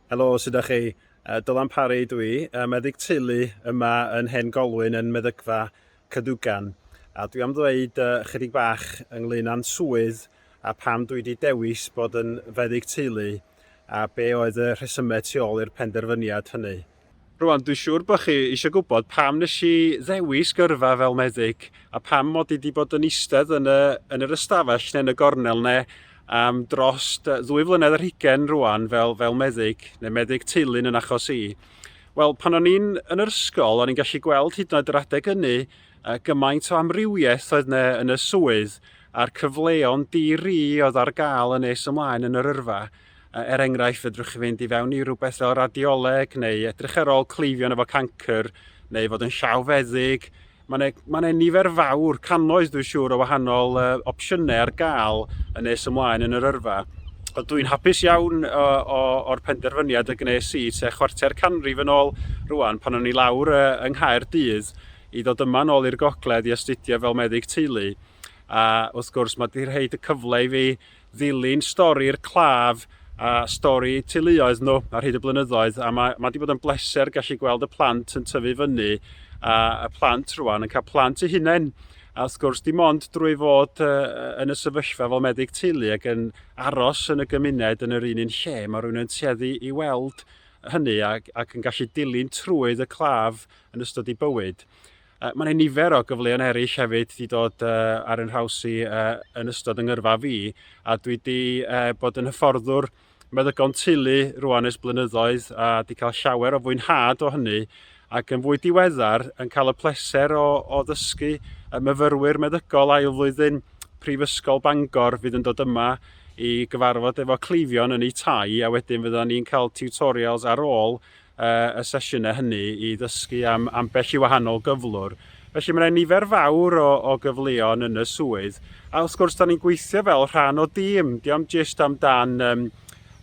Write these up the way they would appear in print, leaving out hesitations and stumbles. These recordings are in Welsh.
Helo, sut ydach chi? Dylan Parry dw i, meddyg teulu yma yn Hen Golwyn yn Meddygfa Cadwgan. A dwi am ddweud chydig bach ynglyn â'n swydd a pam dwi wedi dewis bod yn feddyg teulu a be oedd y rhesymau tu ôl i'r penderfyniad hynny. Rwan, dwi'n siŵr bod chi eisiau gwybod pam nes i ddewis gyrfa fel meddyg a pam mod i wedi bod yn eistedd yn, y, yn yr ystafell neu yn y gornel neu am dros ddwy flynedd ar hugain rwan fel, fel meddyg, neu meddyg teulu yn achos i. Wel, pan o'n i'n yn yr ysgol, o'n i'n gallu gweld hyd yn oed yr adeg hynny gymaint o amrywiaeth oedd yna yn y swydd a'r cyfleon di-ri oedd ar gael yn nes ymlaen yn yr yrfa. Er enghraifft, fedrwch chi fynd i fewn i rhywbeth fel radioleg neu edrych ar ôl cleifion efo cancr neu fod yn llawfeddyg. Mae yna, mae yna nifer fawr, cannoedd dwi'n siŵr, o wahanol uh, opsiynau ar gael yn nes ymlaen yn yr yrfa. Ond dwi'n hapus iawn o, o, o'r penderfyniad y gwnes i tua chwarter canrif yn ôl rwan pan o'n i lawr uh, yng Nghaerdydd i ddod yma nôl i'r gogledd i astudio fel meddyg teulu. A wrth gwrs mae wedi rhaid y cyfle i fi ddilyn stori'r claf a stori teuluoedd nhw ar hyd y blynyddoedd a mae, mae wedi bod yn bleser gallu gweld y plant yn tyfu fyny a y plant rwan yn cael plant eu hunain a wrth gwrs dim ond drwy fod yn y sefyllfa fel meddyg teulu ac yn aros yn y gymuned yn yr un un lle mae rhywun yn tueddu i weld hynny ac, ac yn gallu dilyn trwydd y claf yn ystod ei bywyd. Mae 'na nifer o gyfleon eraill hefyd 'di dod ar 'y nhraws i yn ystod 'y ngyrfa fi, a dwi 'di bod yn hyfforddwr meddygon teulu rwan ers blynyddoedd a 'di cael llawer o fwynhad o hynny, ac yn fwy diweddar yn cael y pleser o, o ddysgu y myfyrwyr meddygol ail flwyddyn Prifysgol Bangor fydd yn dod yma i gyfarfod efo cleifion yn eu tai a wedyn fyddan ni'n cael tutorials ar ôl y sesiynau hynny i ddysgu am ambell i wahanol gyflwr. Felly mae yna nifer fawr o, o gyfleon yn y swydd. A wrth gwrs, da ni'n gweithio fel rhan o dîm. Diolch jyst amdan um,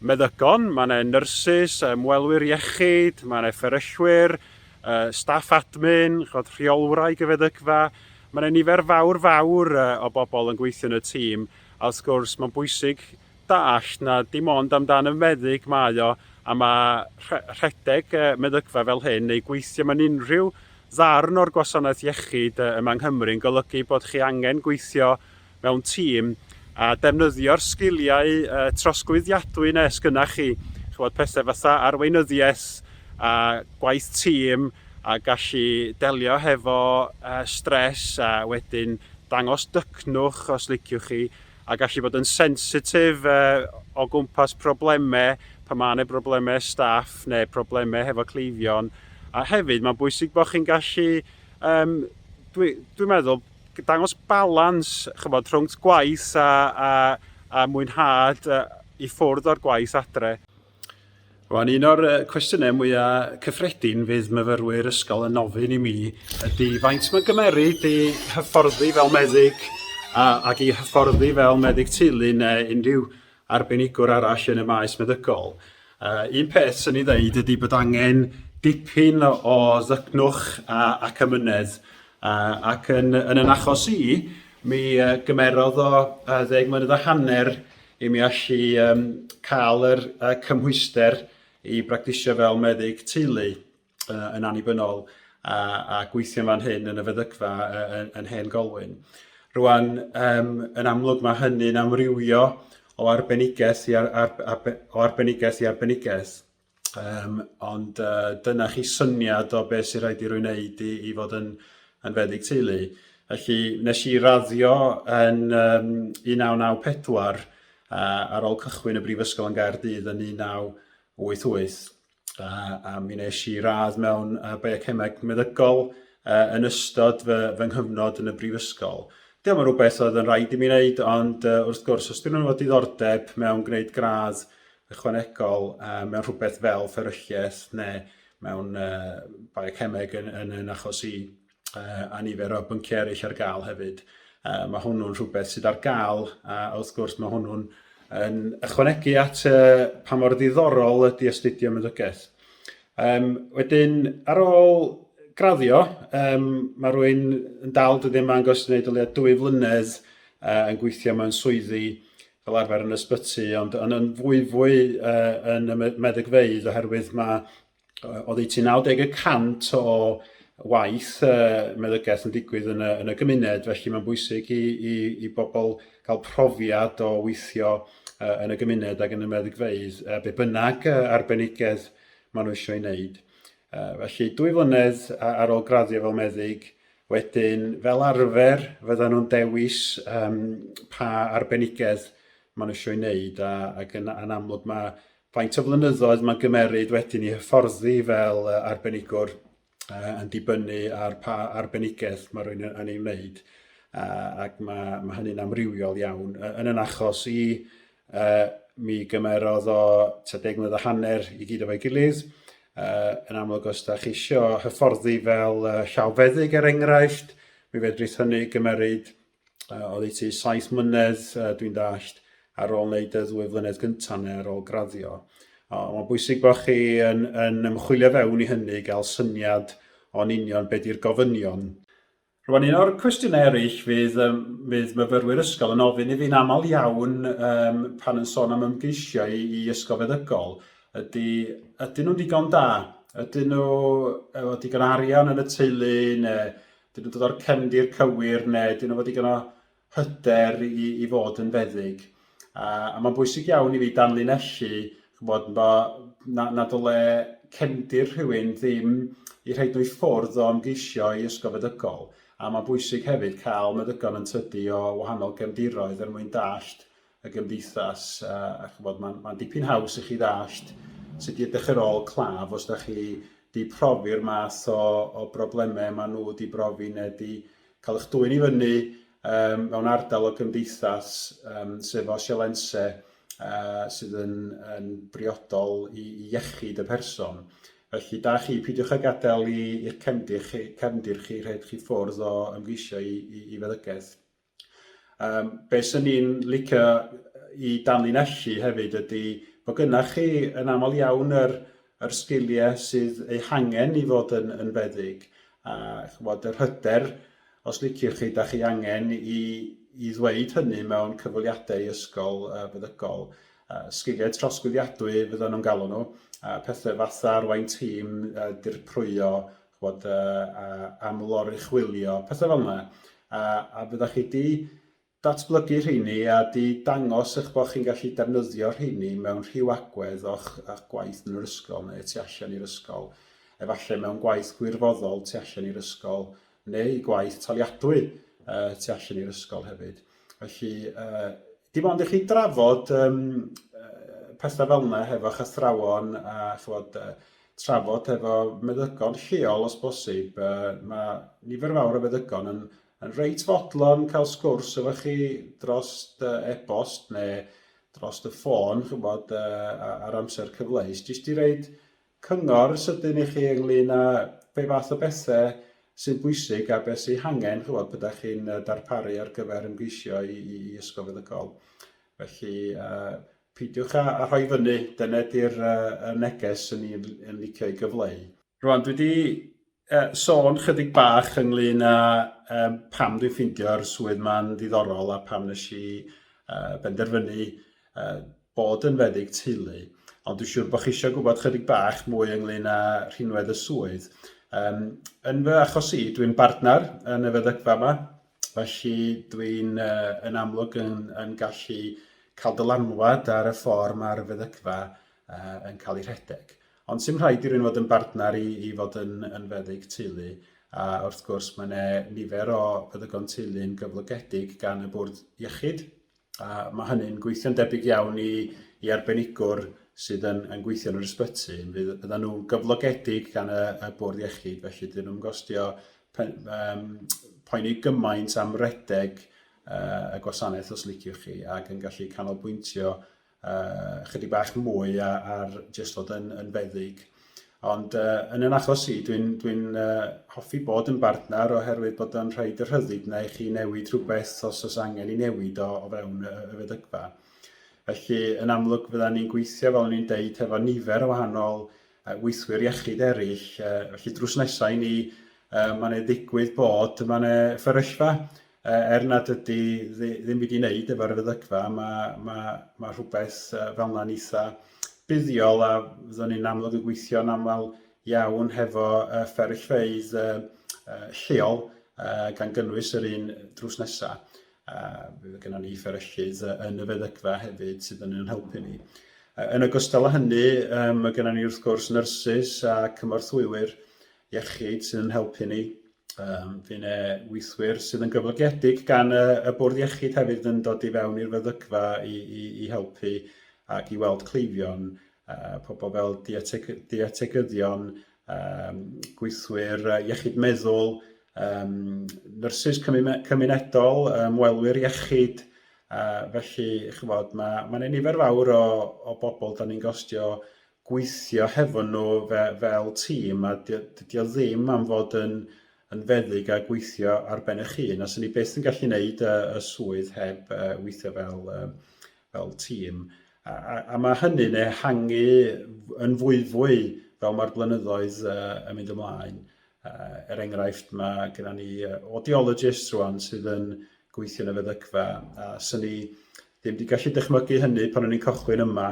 meddygon, mae yna nyrsys, ymwelwyr iechyd, mae yna fferyllwyr, uh, staff admin, chod, rheolwraig y feddygfa. Mae yna nifer fawr fawr o bobl yn gweithio yn y tîm, a wrth gwrs mae'n bwysig dallt na dim ond amdan y meddyg mae o, a mae rhedeg meddygfa fel hyn neu gweithio mewn unrhyw ddarn o'r gwasanaeth iechyd yma yng Nghymru yn golygu bod chi angen gweithio mewn tîm a defnyddio'r sgiliau trosglwyddiadwy 'na sgynna chi, ch'mod pethau fatha arweinyddiaeth a gwaith tîm a gallu delio hefo stress a wedyn dangos dycnwch os liciwch chi a gallu bod yn sensitif o gwmpas problemau pan mae yna broblemau staff neu problemau hefo cleifion. A hefyd, mae'n bwysig bod chi'n gallu, um, dwi'n dwi meddwl, dangos balans chybod, rhwng gwaith a, a, a mwynhad i ffwrdd o'r gwaith adre. Rwan, un o'r cwestiynau mwyaf cyffredin fydd myfyrwyr ysgol yn ofyn i mi ydy faint mae'n gymeryd i hyfforddi fel meddyg a, ac i hyfforddi fel meddyg teulu neu unrhyw arbenigwr arall yn y maes meddygol. Uh, un peth sy'n ei ddeud ydy bod angen dipyn o, o ddycnwch a, ac amynedd uh, ac yn, yn yn achos i, mi uh, gymerodd o uh, ddeg mlynedd a hanner i mi allu um, cael yr uh, cymhwyster i bractisio fel meddyg teulu uh, yn annibynnol a, a gweithio fan hyn yn y feddygfa uh, yn, yn Hen Golwyn. Rwan, um, yn amlwg mae hynny'n amrywio o arbenigedd i, ar, ar, ar, o arbenigedd i arbenigedd. Um, ond uh, dyna chi syniad o beth sy'n rhaid i rwy'n wneud i, i fod yn, yn feddyg teulu. Felly nes i raddio yn um, 1994 uh, ar ôl cychwyn y brifysgol yn Gaerdydd yn 1988. A, a mi nes i radd mewn uh, biochemeg meddygol uh, yn ystod fy, fy nghyfnod yn y brifysgol. Diolch yn rhywbeth oedd yn rhaid i mi wneud, ond uh, wrth gwrs, os dyn nhw'n efo diddordeb mewn gwneud gradd ychwanegol uh, mewn rhywbeth fel fferylliaeth neu mewn uh, biocemeg yn, yn, yn achos i uh, a nifer o bynciau eraill ar gael hefyd. Uh, mae hwnnw'n rhywbeth sydd ar gael a wrth gwrs mae hwnnw'n yn ychwanegu at uh, pa mor ddiddorol ydy astudio meddygaeth. Um, wedyn, ar ôl graddio, um, mae rhywun yn dal dyddiau yma yn gos wneud o leia dwy flynedd uh, yn gweithio mewn swyddi fel arfer yn ysbyty, ond yn, yn fwyfwy uh, yn y meddygfeydd oherwydd mae oddeutu 90 y cant o waith uh, meddygaeth yn digwydd yn y, yn y gymuned, felly mae'n bwysig i, i, i bobl gael profiad o weithio uh, yn y gymuned ac yn y meddygfeydd, uh, be bynnag uh, arbenigedd maen nhw eisiau ei wneud. Uh, felly, dwy flynedd ar ôl graddio fel meddyg, wedyn, fel arfer, fyddan nhw'n dewis um, pa arbenigedd maen nhw eisiau ei wneud, a, ac yn, yn amlwg mae faint o flynyddoedd mae'n gymeryd wedyn i hyfforddi fel arbenigwr uh, yn dibynnu ar pa arbenigedd mae rhywun yn ei wneud. Uh, ac mae, mae hynny'n amrywiol iawn. Yn yn achos i, uh, mi gymerodd o tua 10 mlynedd a hanner i gyd efo'i gilydd. Uh, yn amlwg os da chi eisiau hyfforddi fel uh, llawfeddyg er enghraifft, mi fedrith hynny gymeryd uh, oddeutu 7 mlynedd, uh, dwi'n dallt, ar ôl wneud y ddwy flynedd gyntaf neu ar ôl graddio. Uh, mae'n bwysig bod chi yn, yn ymchwilio fewn i hynny, gael syniad o'n union beth yw'r gofynion. Rwan, un o'r cwestiynau eraill fydd, um, fydd myfyrwyr ysgol yn ofyn i fi'n aml iawn um, pan yn sôn am ymgeisio i, i ysgol feddygol ydy, ydyn nhw'n digon da? Ydyn nhw efo digon arian yn y teulu neu Dyn nhw'n dod o'r cefndir cywir neu dyn nhw fod digon o hyder i, i fod yn feddyg. A, a mae'n bwysig iawn i fi danlinellu, ch'mod, bo, na, na dyle cefndir rhywun ddim i rhaid nhw i ffwrdd o ymgeisio i ysgol feddygol. A mae'n bwysig hefyd cael meddygon yn tydu o wahanol gefndiroedd er mwyn dallt y gymdeithas a, a ch'mod mae'n ma dipyn haws i chi ddallt sut i edrych ar ôl claf os da chi di profi'r math o, o broblemau maen nhw di brofi neu di cael eich dwyn i fyny um, mewn ardal o gymdeithas um, sef o sialensau uh, sydd yn, yn briodol i, i iechyd y person. Felly da chi, peidiwch â gadael i, i'ch cefndir chi, cefndir chi rhaid chi ffwrdd o ymgeisio i, i, i feddygaeth. Um, be sy'n ni'n licio i danlinellu hefyd ydy bod gynnach chi yn aml iawn yr, yr sgiliau sydd eu hangen i fod yn, yn feddyg. A chymod, yr hyder, os liciwch chi, da chi angen i, i ddweud hynny mewn cyfweliadau i ysgol uh, feddygol. Uh, sgiliau trosglwyddiadwy fyddan nhw'n galw nhw, uh, pethau fatha arwain tîm, uh, dirprwyo, ch'bod, yy, aml-oruchwylio, pethau fel 'na. A, a fyddech chi 'di datblygu rheini a 'di dangos eich bod chi'n gallu defnyddio rheini mewn rhyw agwedd o'ch, o'ch gwaith yn yr ysgol neu tu allan i'r ysgol, efallai mewn gwaith gwirfoddol tu allan i'r ysgol neu gwaith taliadwy uh, tu allan i'r ysgol hefyd. Felly, uh, dim ond i chi drafod um, pethau fel yna hefo'ch athrawon a ch'bod, uh, trafod hefo meddygon lleol os bosib. Uh, mae nifer fawr o feddygon yn, yn reit fodlon cael sgwrs efo chi dros e-bost neu dros y ffôn, ch'bod, uh, ar amser cyfleus, jyst i reid cyngor sydyn i chi ynglyn â be fath o bethau sy'n bwysig a beth sy'n hangen, ch'bod, pe ydych chi'n darparu ar gyfer ymgeisio i, i, i ysgol feddygol. Felly, uh, Peidiwch â, â rhoi fyny, dyna ydy'r uh, y neges sy'n ni'n yn licio ei gyfleu. Rwan, dwi wedi uh, sôn chydig bach ynglyn â um, pam dwi'n ffeindio'r swydd ma'n ddiddorol a pam nes i uh, benderfynu uh, bod yn feddyg teulu. Ond dwi'n siŵr bod chi eisiau gwybod chydig bach mwy ynglyn â rhinwedd y swydd. Um, yn fy achos i, dwi'n bartner yn y feddygfa yma, Felly dwi'n uh, yn amlwg yn, yn gallu cael dylanwad ar y ffordd mae'r feddygfa uh, yn cael ei rhedeg. Ond sy'n rhaid i rywun fod yn bartner i, i fod yn, yn feddyg teulu. A wrth gwrs mae yna nifer o feddygon teulu'n gyflogedig gan y bwrdd iechyd. A mae hynny'n gweithio'n debyg iawn i, i arbenigwr sydd yn, yn gweithio yn yr ysbyty. Fydd, fyddan nhw'n gyflogedig gan y, y bwrdd iechyd, felly dyn nhw'n gostio pen, um, poeni gymaint am redeg uh, y gwasanaeth os liciwch chi ac yn gallu canolbwyntio uh, chydig bach mwy ar, ar jyst fod yn, yn feddyg. Ond uh, yn yn achos i, dwi'n dwi, uh, hoffi bod yn bartner oherwydd bod o'n rhaid y rhyddid na i chi newid rhywbeth os oes angen i newid o, o fewn y, y feddygfa. Felly, yn amlwg, fydda ni'n gweithio, fel o'n i'n deud, hefo nifer o wahanol uh, weithwyr iechyd eraill. Uh, felly, drws nesau i ni, uh, mae'n ei ddigwydd bod, mae'n ei fferyllfa. Er nad ydy ddim byd i wneud efo'r feddygfa, mae, mae, mae rhywbeth fel yna'n eitha buddiol a fyddwn ni'n amlwg yn gweithio'n aml iawn hefo fferyllfeydd lleol, gan gynnwys yr un drws nesaf. Fydd gennym ni fferyllydd yn y feddygfa hefyd sydd yn ein helpu ni. Yn ogystal â hynny, mae gennym ni wrth gwrs nyrsys a cynorthwywyr iechyd sydd yn helpu ni. Fydd yna weithwyr sydd yn gyflogedig gan y, y bwrdd iechyd hefyd yn dod i fewn i'r feddygfa i, i, i helpu ac i weld cleifion, pobl fel dieteg, dietegyddion, um, gweithwyr iechyd meddwl, um, nyrsys cymunedol, ymwelwyr iechyd, felly, chymod, mae ma nifer fawr o, o bobl da ni'n gostio gweithio hefo nhw fe, fel tîm, a dydy o ddim am fod yn, yn feddyg a gweithio ar ben eich hun, a sy'n ni byth yn gallu gwneud y, y swydd heb weithio fel, fel tîm. A, a, a mae hynny'n ehangu yn fwyfwy fel mae'r blynyddoedd yn mynd ymlaen. Er enghraifft, mae gennym ni audiologists rwan sydd yn gweithio yn y feddygfa, a sy'n ni ddim wedi gallu dychmygu hynny pan o'n i'n cychwyn yma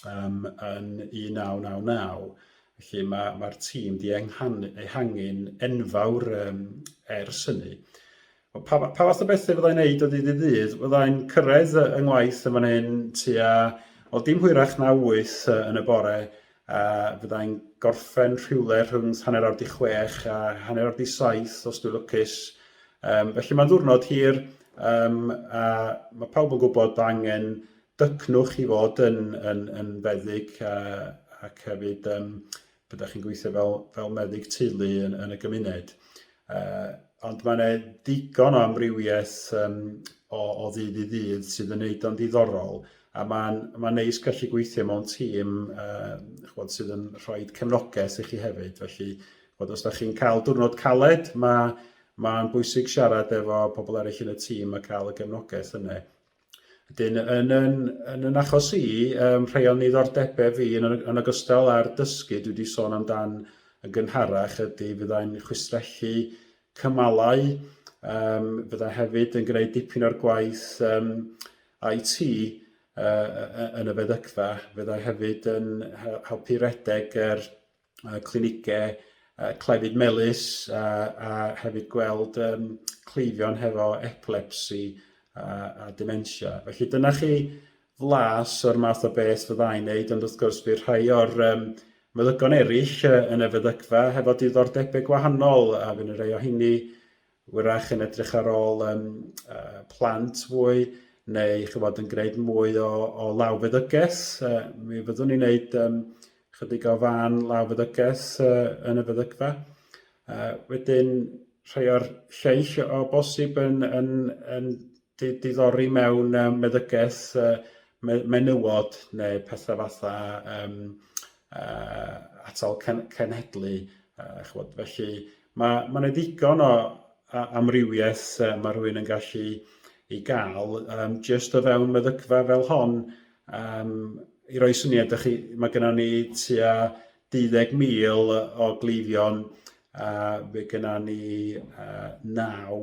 um, yn 1999. Felly mae'r mae tîm wedi ehangu'n enfawr um, ers hynny. Pa, pa fath o bethau fyddai'n neud o ddydd i ddydd? Fyddai'n cyrraedd yng ngwaith yn fan hyn tua, wel dim hwyrach na 8 yn y bore, a fyddai'n gorffen rhywle rhwng 5:30 a 6:30 os dwi'n lwcus. Um, felly mae'n ddiwrnod hir, um, a mae pawb yn gwybod bod angen dycnwch i fod yn, yn, yn feddyg a, ac hefyd um, byddech chi'n gweithio fel, fel meddyg teulu yn, yn y gymuned. Ond mae yna ddigon o amrywiaeth um, o, o ddydd i ddydd sydd yn neud o'n ddiddorol a mae'n ma neis gallu gweithio mewn tîm uh, chwod, sydd yn rhoi cefnogaeth i chi hefyd. Felly, chwod, os da chi'n cael diwrnod caled, mae'n ma bwysig siarad efo pobl eraill yn y tîm a cael y gefnogaeth yna. Wedyn, yn yn, yn yn achos i, um, rhai o'n niddordebau fi yn, yn ogystal â'r dysgu dwi wedi sôn amdan yn gynharach ydy fyddai'n chwistrellu cymalau, um, fyddai hefyd yn gwneud dipyn o'r gwaith um, IT uh, yn y feddygfa, fyddai hefyd yn helpu redeg yr clinigau clefyd melys a, a hefyd gweld um, cleifion hefo epilepsi a, a dementia. Felly dyna chi flas o'r math o beth fyddai'n neud, ond wrth gwrs bydd rhai o'r um, meddygon eraill yn y feddygfa hefo diddordebau gwahanol, a fydd rhai o hynny wyrach yn edrych ar ôl um, plant fwy, neu chybod yn gwneud mwy o, o lawfeddygaeth. Mi fyddwn ni'n gwneud um, chydig o fan lawfeddygaeth uh, yn y feddygfa. Wedyn, rhai o'r lleill o bosib yn, yn, yn diddori mewn um, meddygaeth uh, menywod neu pethau fatha um, uh, atal cen cenhedlu. Uh, chybod, felly mae ma 'na ddigon o amrywiaeth uh, mae rhywun yn gallu ei gael um, just o fewn meddygfa fel hon. Um, I roi syniad i chi, mae gennym ni tua 12,000 o gleifion a fe gennym ni uh, 9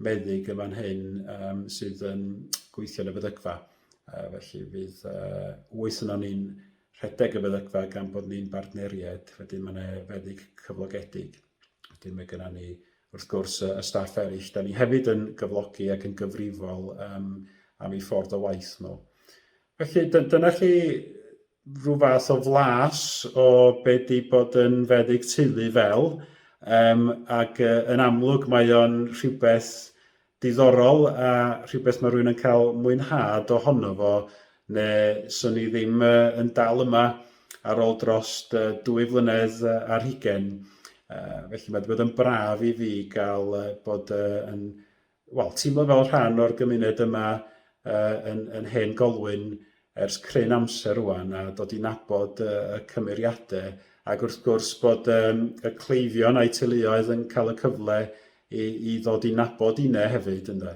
meddyg yn fan hyn um, sydd yn gweithio yn y feddygfa. Felly fydd 8 yno ni'n rhedeg y feddygfa gan bod ni'n bartneriaid, wedyn mae yna feddyg cyflogedig. Wedyn mae gennym ni wrth gwrs y staff eraill, da ni hefyd yn gyflogi ac yn gyfrifol um, am eu ffordd o waith nhw. Felly dyna chi rhyw fath o flas o be di bod yn feddyg teulu fel, um, ac uh, yn amlwg mae o'n rhywbeth diddorol a rhywbeth mae rhywun yn cael mwynhad ohono fo, neu swn i ddim uh, yn dal yma ar ôl dros uh, 2 flynedd ar hugain. Felly mae wedi bod yn braf i fi gael uh, bod uh, yn wel, teimlo fel rhan o'r gymuned yma uh, yn, yn Hen Golwyn ers cryn amser rwan a dod i nabod uh, y cymeriadau ac wrth gwrs bod um, y cleifion a'u teuluoedd yn cael y cyfle i, i ddod i nabod inne hefyd ynde.